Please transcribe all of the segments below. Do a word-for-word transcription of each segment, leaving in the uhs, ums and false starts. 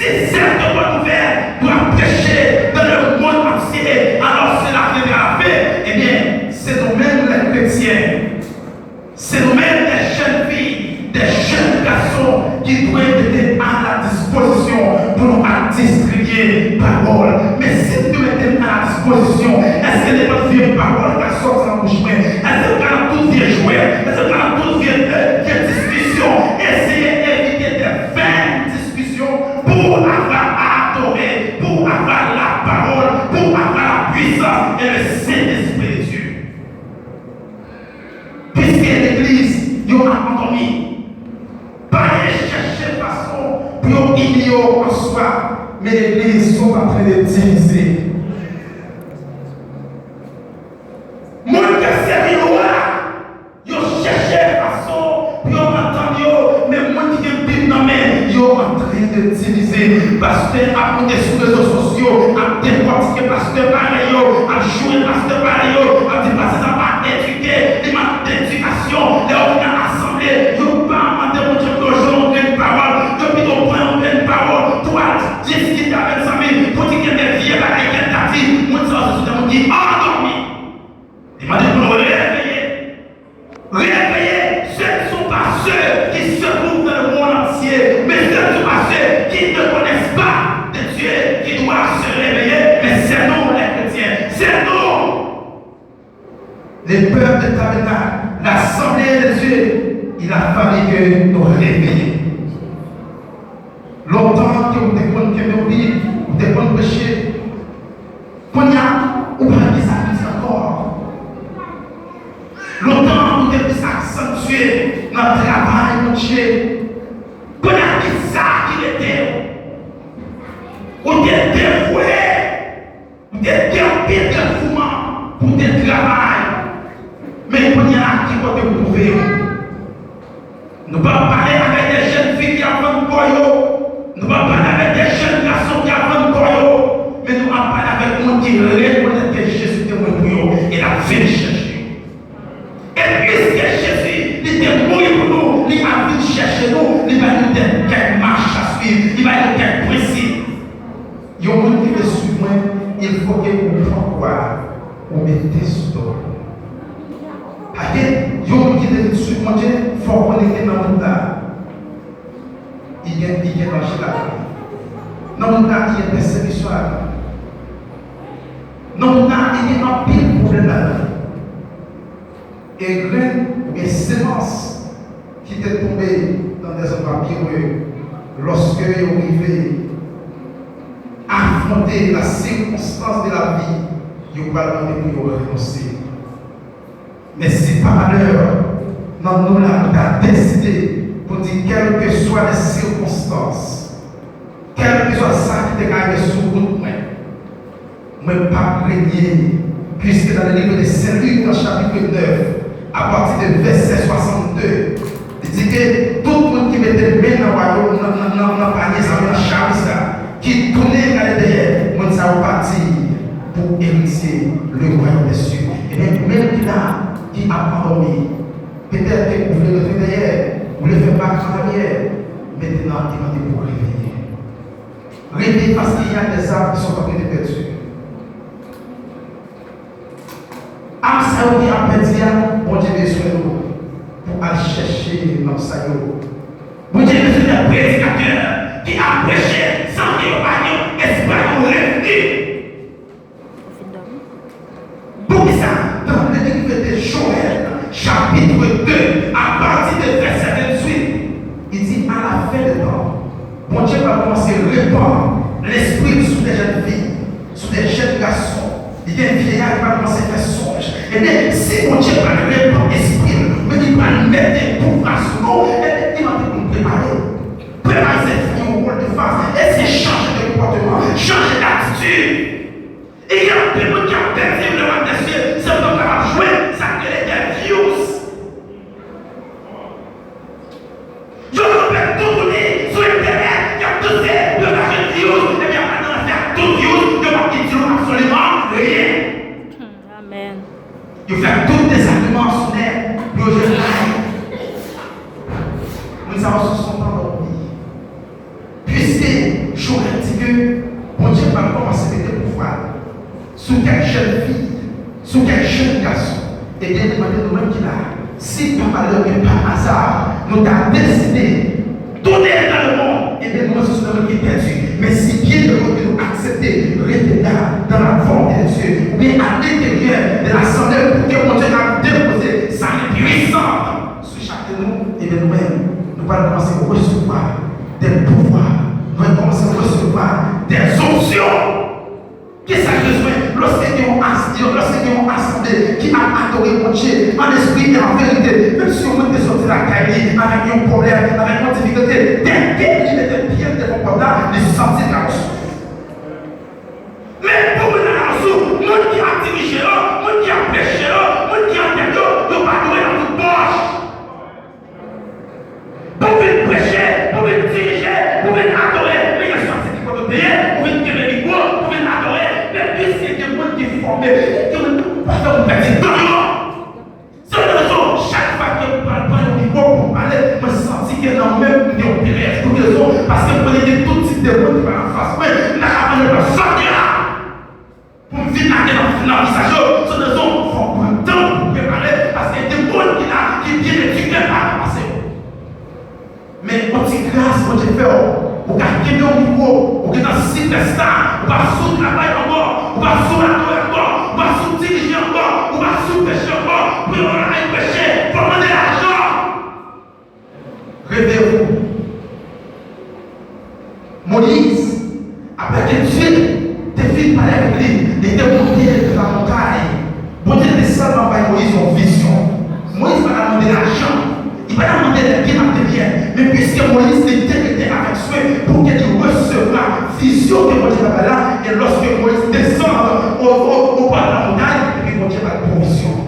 cette bonne nouvelle pour prêcher dans le monde entier, alors cela viendra à la fin. Ebyen, se nou menm, lè kretyen, se nou menm, de jèn fi, de jèn gason ki dwe mete a la dispozisyon pou nou al distribye pawòl. Men si nou mete a la dispozisyon, èske nenpòt vye pawòl ka sòti nan bouch mwen? Èske m ka nan tout vye jwèt? Èske m ka nan tout vye, vye diskisyon? Eseye evite de vèn diskisyon pour avoir à adorer, pour avoir la parole, pour avoir la puissance et le Saint-Esprit de Dieu. Piske legliz yo ap andòmi, pa gen chèche fason pou yo imilye yo an swa, men legliz sont en train de diviser. Moun k ap sèvi lwa, yo chèche fason pou yo antann yo, men moun ki gen Bib nan men yo antren de divize. Pastè ap monte sou rezo sosyo, ap dekòtike pastè parèy yo, ap joure pastè parèy yo, ap di pastè sa pa edike, li mank edikasyon. Lè yo vin nan asanble, yo pa mande Bondye pou yo jwenn yon grenn pawòl, yo pito pran yon grenn pawòl pou al diskite avèk zanmi, pou di gen de vye bagay kèk ta di, moun sa yo se tout moun ki andòmi. Li mande pou nou reveye. Réveillez, ce ne sont pas ceux qui se trouvent dans le monde entier, mais ce ne sont pas ceux qui ne connaissent pas de Dieu qui doivent se réveiller, mais c'est nous les chrétiens, c'est nous. Le peuple de Tabernacle, l'assemblée de Dieu, il a fallu que nous réveillions. Lontan ke ou te konn kenbe yon Bib, ou te konn preche. Kounye a, ou pa gen sa ki di ankò. Lontan, ou te plis aksantye nan travay Bondye. Kounye a, ki sa ki rete w? Ou te devwe. Ou te gen anpil devouman pou te travay. Men kounye a, ki kote ou twouve w? Nou p ap pale avèk de jèn fi ki ap vann kò yo. Nou p ap pale avèk de jèn gason ki ap vann kò yo. Men nou ap pale avèk moun ki rekonèt ke Jezi te mouri pou yo e l ap vin chèche yo. E piske Jezi, li te mouri pou nou, li ap vin chèche nou, li bay nou de kèk mach a swiv, li bay nou kèk prensip. Yon moun ki vle swiv mwen, il faut que ou pran kwa, ou mete sou do l. Paske yon moun ki vle vin swiv Bondye, fò w konnen ke nan moun la, li gen, li gen danje ladan li. Nan moun la, li gen pèsekisyon ladan li. Nan moun la, li gen anpil pwoblèm ladan li. E grenn oubyen semans ki te tonbe nan dèzandwa pyere, lòske yo rive afwonte la sirkonstans de la vi, yo pral mande pou yo renonse. Men si pa malè, nan nou la, nou ta deside pou di, kèlkeswa lè sirkonstans, kèlkeswa sa ki te ka rive sou wout mwen, mwen p ap renye, puisque dans le livre de Saint Luc, dans chapitre neuf, à partir de verset soixante-deux, li di ke tout moun ki mete men nan wayòm, nan, nan, nan, nan panye sa, nan chari sa, ki tounen gade dèyè, moun sa yo pa diy pou eritye le royaume des cieux. Ebyen, ou menm ki la, ki ap andòmi, petèt ke ou vle retounen dèyè, ou vle fè bak an aryè, mentnan li mande pou w reveye. Reveye, paske y a des âmes qui sont en train de perdre. Âme sa yo ki ap pèdi a, Bondye bezwen nou pou al chèche nanm sa yo. Bondye bezwen de predikatè ki ap preche san ke yo pa gen espwa yo revni. Poukisa? Tann, li te revele Jowèl, chapitre deux, à partir de verset vingt-huit, li di, à la fin des temps, Bondye va kòmanse repann lespri l sou de jèn fi, sou de jèn gason. Li gen vyeya ki va kòmanse fè sonj. Ebyen, si Bondye pral repann espri l, men li pral mete pouvwa sou nou, ebyen, li mande pou nou prepare. Prepare se fè yon volte face, eseye chanje de konpòteman, chanje datitid. E gen anpil moun k ap pèdi nan wayòm dè sye, se pou yo kapab jwenn sa k rele de views. Yo kanpe toutouni sou entènèt, y ap danse pou yo ka jwenn views, epi y ap al nan lanfè ak tout views, yo p ap itil ou absoliman ryen. Hmm, amèn. Yo fè tout dezagreman sou nèt pou yo jwenn like. Moun sa yo sou son tandòmi. Piske Konnen di ke Bondye pral kòmanse mete pouvwa l sou kèk jèn fi, sou kèk jèn gason. Ebyen, li mande nou menm ki la a, si pa malè, men pa aza, nou ta deside tounen dans le monde, ebyen, nou menm se sou nou menm ki pèdi. Men si byen ere ke nou aksepte rete la, dans la volonté de Dieu, oubyen à l'intérieur de l'assemblée, pou ke Bondye ka depoze sa men pwisan sou chak de nou, ebyen, nou menm, nou pral kòmanse resevwa de pouvwa. Nou pral kòmanse resevwa de onksyon. Kisa k bezwen lòske gen yon as-, lòske gen yon asanble ki ap adore Bondye an espri e an verite? Menm si yon moun te soti lakay li avèk yon pwoblèm, avèk yon difikilte, dèke li mete pye l devan pòt la, li santi l ka resevwa. Men pou moun nan sou, moun ki ap dirije yo, moun ki ap preche yo, moun ki an tèt yo, yo pa dwe nan tout pòch. Pou vin preche, pou vin dirije, pou vin adore, men gen sòti ki kote w te ye, ou vin kenbe mikwo, ou vin adore, men piske gen moun ki fòme, gen moun ki pa fè moun pèdi tan yo. Se yon rezon, chak fwa ke m pral pran yon mikwo pou m pale, mwen santi ke nan men m, m gen yon pil rèv. Pou ki rezon? Paske m konnen gen tout tip de moun ki pral anfas mwen, m pa ka pale pral sòti la. Pou m vin lage nan, nan vizaj yo, se yon rezon, fò m pran tan pou m prepare, paske gen moun ki la, ki byen edike, pa ka pase yo. Men yon ti gras Bondye fè w, ou ka kenbe yon mikwo, ou gentan sipèsta, ou pa sou travay ankò, ou pa sou adore ankò, ou pa sou dirije ankò, ou pa sou preche ankò, pou yon moun al preche, fò mande lajan. Réveillez-vous. Moyiz, apre ke Dye te fin pale avèk li, li te monte nan montay. Bondye te sèlman bay Moyiz yon vizyon. Moyiz pa t al mande lajan, li pa t al mande lè byen materyèl, men piske Moyiz li te rete avèk swen pou ke li resevwa vizyon ke Bondye t ap bay la, e lòske Moyiz desann o, o, o bò de la montay, epi Bondye bay pwovizyon.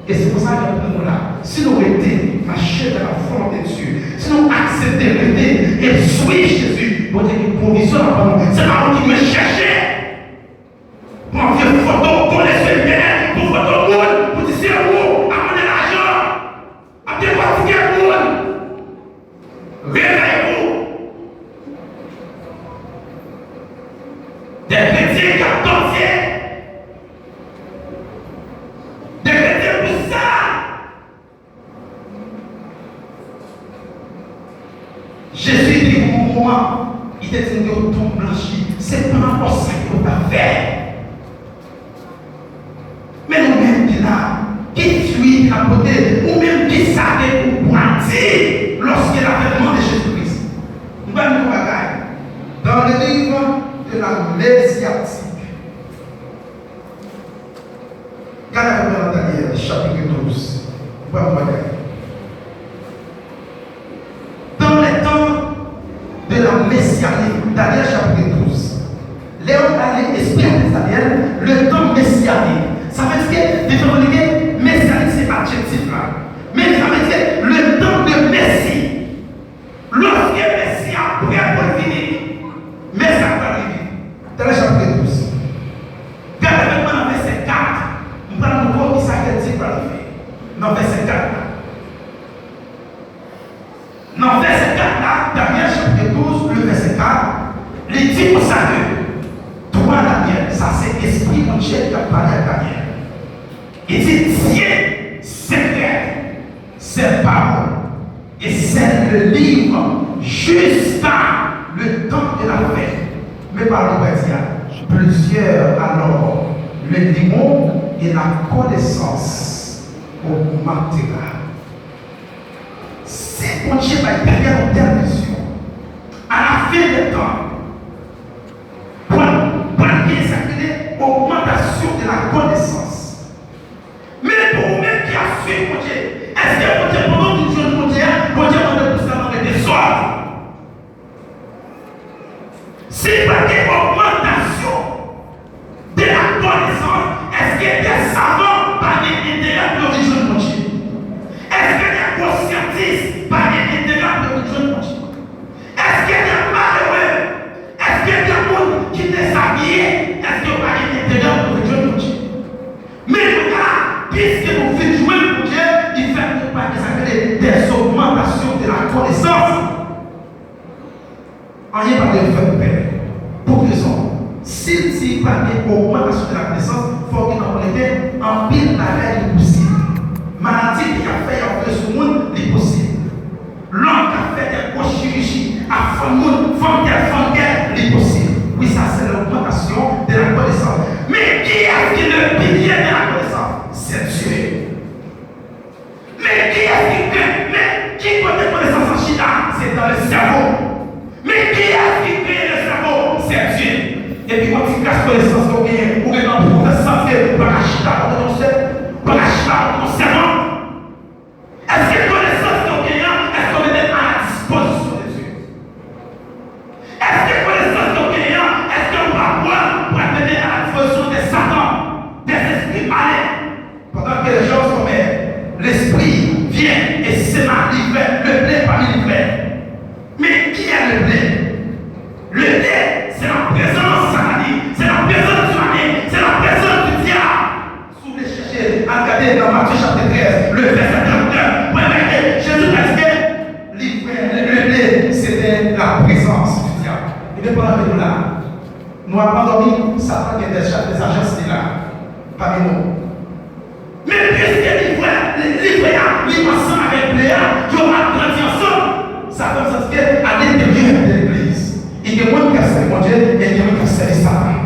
E se pou sa ke nou la. Si nou rete mache dans la volonté de Dieu, si nou aksepte rete e swiv Jezi, Bondye gen pwovizyon l ap ban nou. Se pa ou ki dwe chèche pran vye foto, kole sou entènèt pou foto moun, pou di se ou ap mande lajan, ap dekòtike moun. Réveillez-vous. Des chrétiens qui attendent Dieu. Des chrétiens pour ça. Jezi te gen yon moman, li te di nou yo tonm blanchi. Se pa ankò sa ke w ta fè. Men nou menm ki la, ki fwi n ap pote, ou menm kisa ke ou pral di lòske l'avènement de Jésus-Christ? M ba nou yon bagay. Dans le livre de la Mésiatique, gade avèk mwen nan Danyèl, chapit douz. M ba nou yon bagay. Dans les temps de la messianique, Daniel chapitre douze. Lè yo pale espri Daniel, le temps messianique. Sa vle di ke, depi nou gen messianique, se adjektif la. Men sa vle di le temps de Messie. Lòske Mesi a prè pou l vini, men sa pral rive. Daniel chapitre douze. Gade avèk mwen nan vèsè kat. M pral montre w kisa ke Dye pral fè nan vèsè kat la. Nan vèsè kat la, Danyèl chapitre douze, le vèsè kat, li di konsa ke, twa Danyèl, sa se Espri Bondye k ap pale ak Danyèl. Li di, Dieu secrète ses paroles et scelle le livre jusqu'à le temps de la fin. Men pawòl li pral di a, plusieurs alors le liront et la connaissance augmentera. Si Bondye bay Danyèl yon tèl vizyon, à la fin des temps, pral, pral gen sa k rele augmentation de la connaissance. Men pou ou menm ki ap swiv Bondye, èske Bondye, pandan w vin jwenn Bondye a, Bondye mande pou sèlman rete sòt? Si pa gen ogmantasyon de la konesans, èske de savan pa gen enterè pou yo vin jwenn Bondye? Èske de gwo syantis pa gen enterè pou yo vin jwenn Bondye? Èske de malere, èske de moun ki dezabiye, èske yo pa gen enterè pou yo vin jwenn Bondye? Men kounye a, piske nou vin jwenn Bondye, li fè nou pa gen sa k rele des augmentations de la connaissance. Anyen pa dwe fè nou pè. Pou ki rezon? Si l di pa gen ogmantasyon de la konesans, fòk gen nan konekte anpil bagay ki posib. Maladi ke y ap fè, y ap voye sou moun, li posib. Lòm k ap fè de gwo chiriji a fanm moun, fanm tèl, fanm tèl, li posib. Wi, sa se l'ogmantasyon de la konesans. Men kiyès ki le pilye de la konesans? Se Dye. Men kiyès ki kreye, men ki kote konesans lan chita? Se dans le cerveau. Men kiyès ki kreye le cerveau? Se Dye. Epi yon ti kras konesans ke w genyen, ou gen nan pwofesè sanse, ou pa ka chita kote yon sè, ou pa ka chita kote yon sèvan. Èske konesans ke w genyen an, èske w mete l a la dispozisyon de Dye? Èske konesans ke w genyen an, èske w pa pran pou al mete a la dispozisyon de Satan, des esprits malens? Pendant que les gens sont mais l'esprit vient et sème la livrée, le blé parmi les livrées. Mais qui est le blé? Le blé, c'est la présence satanique, c'est la présence du malin, c'est la présence du diable. Si w vle chèche, al gade nan Matye chapit trèz, le vèsè trannèf, pou w gade Jezi te di ke livrè, le, le blé, se te la prezans di dyab. Ebyen, pandan ke nou la, nou ap andòmi, Satan gen dè, dè ajans li la, pami nou. Men piske livrè, livrè a, li ansanm avèk blé a, yo ap grandi ansanm, sa fè m santi ke a lenteryè de legliz, e gen moun k ap sèvi Bondye, e gen moun k ap sèvi Satan.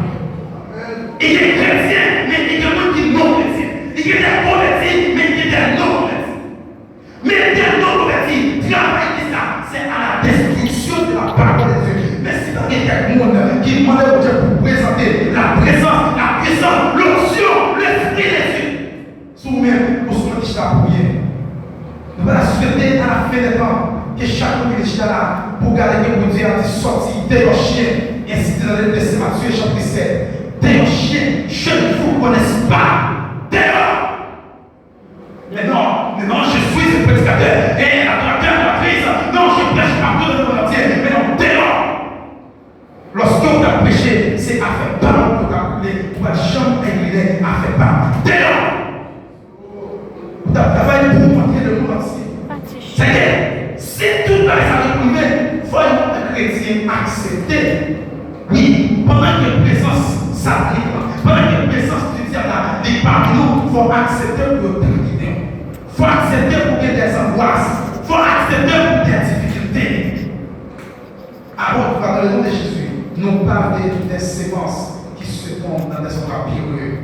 E gen kretyen, men e gen moun ki non kretyen. E gen de konvèti, men e gen de non konvèti. Men de non konvèti, travay ki sa, se a la destriksyon de la pawòl de Dye. Men si pa gen kèk moun ki mande Bondye pou prezante la prezans, la pwisans, lonksyon, lespri de Dye sou ou menm, ou sou mwen ki chita pou byen. Nou pa ta swete a la fen dè tan ke chak moun ki te chita la pou gade ke Bondye ap di sòti deyò chen, ensi di nan lèt de Sen Matye chapit sèt. Deyò chen, je ne vous connais pas. Deyò! Mais non, mais non, je suis un prédicateur, un adorateur, adoratrice. Non, je prêche partout dans le monde entier. Mais non, deyò! Lòske w t ap preche, se afè pa w ke w t ap regle, ou pa t janm regle afè pa w. Deyò! Ou t ap travay pou w montre lemonn antye. Sèke, si tout bagay sa yo rive, fò yon kretyen aksepte. Wi, pandan ke prezans satanik la, pandan ke prezans di dyab la, li pami nou, fò w aksepte pou yo takinen w. Fò w aksepte pou w gen dèzangwas. Fò w aksepte pou w gen difikilte. Apot, dans le nom de Jésus, nou pa vle de semans ki se tonbe dans des endroits pierreux.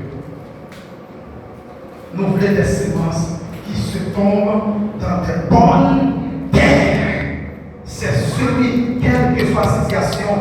Nou vle de semans ki se tonbe dans des bonnes terres. C'est celui, quelle que soit la situation,